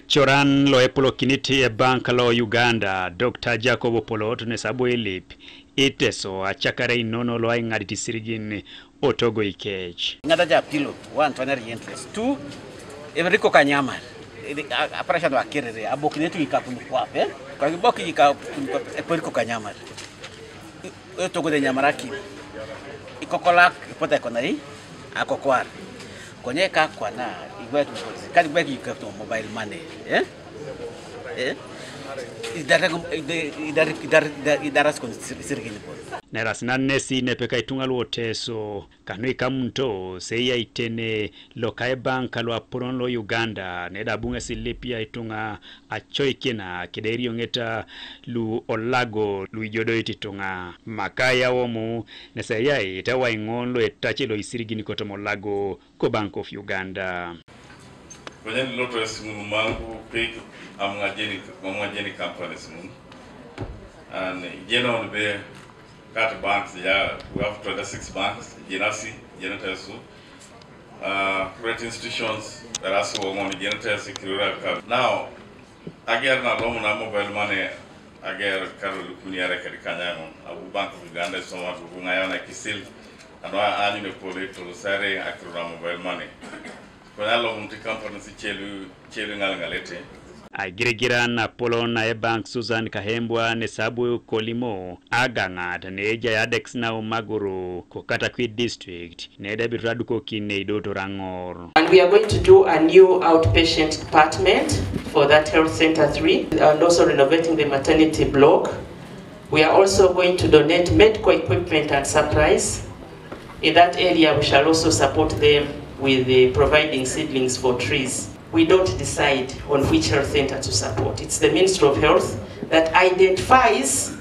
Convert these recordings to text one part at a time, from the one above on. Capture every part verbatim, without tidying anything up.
Coran lo epulokinit e bank lo Uganda, Doctor Jacob Opolot, ne sabo ilip iteso acakare inono lo aiŋadit isirigin otogo ikec. Ŋata ja pilo, one, twenty interest. Two, eberiko kanyamar. Aparashan wa kerere, abokine tu ikapun kwape. Kwa kiboki ikapun kwape, eperiko kanyamar. Otogo de nyamarakin. Ikokolak, ipota ikonai, akokwar. Konye ka kwana, igwek, kadi gwek ikapun mobile money, eh? Eh? Idara, idara, idara, idara, idara skon sir-, sirgin po. Neras na nesi nepeka ituŋa luoteso, kanu ikamunto, seya itene, loka ebank luapolon lo Uganda, neda buŋesi lipia ituŋa, acoikina, kede erioŋeta lu olago, lu ijodoit ituŋa. Maka yawomu, neseyai, tewaiŋon lo etace lo isirigin kotom olago, ko Bank of Uganda. Kwenye niloto esimu mangu pik amwajeni, amwajeni company simu. And jena on be kat banks ya, we have twenty-six banks, jenasi, jena tesu. Uh, credit institutions, erasi wongon, jena tesu kirura ka. Now, ager na lomu na mobile money, ager karo lukuni are kadi kanyangon. Abu Bank of Uganda, so what we ngayana kisil. Ano anyu ne pole to sare akirura mobile money. Kwenye lo munti company si chelu, chelu ŋalŋalete. Aigirigiran apolon na ebank Susan Kahembwa ne sabu kolimo agaŋat ne ejai adekis na Umaguru ko Katakwi district ne debit adukokin ne idoto raŋor. And we are going to do a new outpatient department for that health center three, and also renovating the maternity block. We are also going to donate medical equipment and supplies. In that area, we shall also support them with the providing seedlings for trees. We don't decide on which health center to support. It's the Ministry of Health that identifies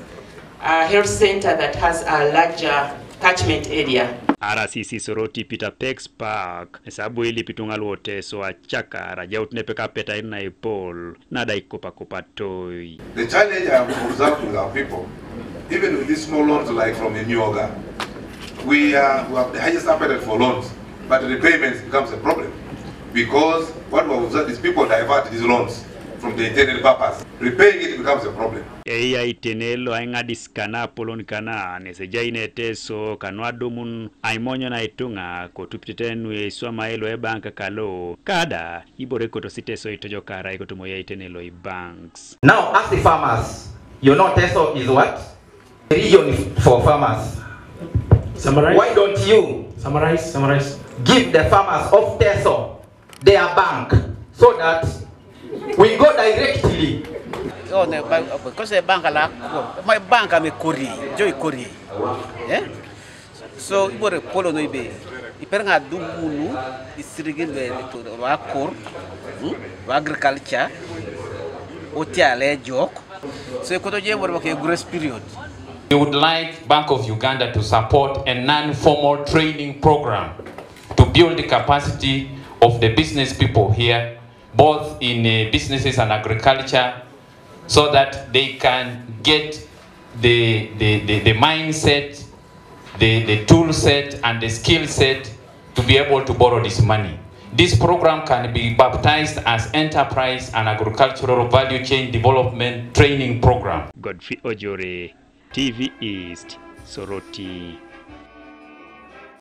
a health center that has a larger catchment area. R C C Soroti Peter Pex Park, esabu ilip ituŋa luoteso acakar ajaut nepeka apeta ina epol, nada ikopakopa toi. The challenge I have observed with our people, even with these small loans like from Emyooga, we, uh, we have the highest appetite for loans, but repayments becomes a problem because what we have observed is people divert these loans from the intended purpose. Repaying it becomes a problem. Eya itene lo aiŋadis kana apolon kana, nesejai ne teso kanu adumun aimonyo na ituŋa, kotupitete nu eswamai lo ebank kalo, kada, ibore kotosi teso itojokara ikotumoya itene lo ibanks. Now ask the farmers, you know Teso is what? Region for farmers. Summarize. Why don't you Summarize, summarize. give the farmers of Teso their bank so that we go directly? Oh, ne, ba-, because the bank la, my bank am a Korea, Joy Korea. Eh? So, ibore polo no ibe, iper ŋa dumunu, isirigin be, to, wa kor, hmm? Wa agriculture, otiale jok. So, ikoto je bore ke grace period. We would like Bank of Uganda to support a non-formal training program to build the capacity of the business people here, both in, uh, businesses and agriculture, so that they can get the, the, the, the mindset, the, the tool set, and the skill set to be able to borrow this money. This program can be baptized as Enterprise and Agricultural Value Chain Development Training Program. Godfrey Ojore, T V East, Soroti.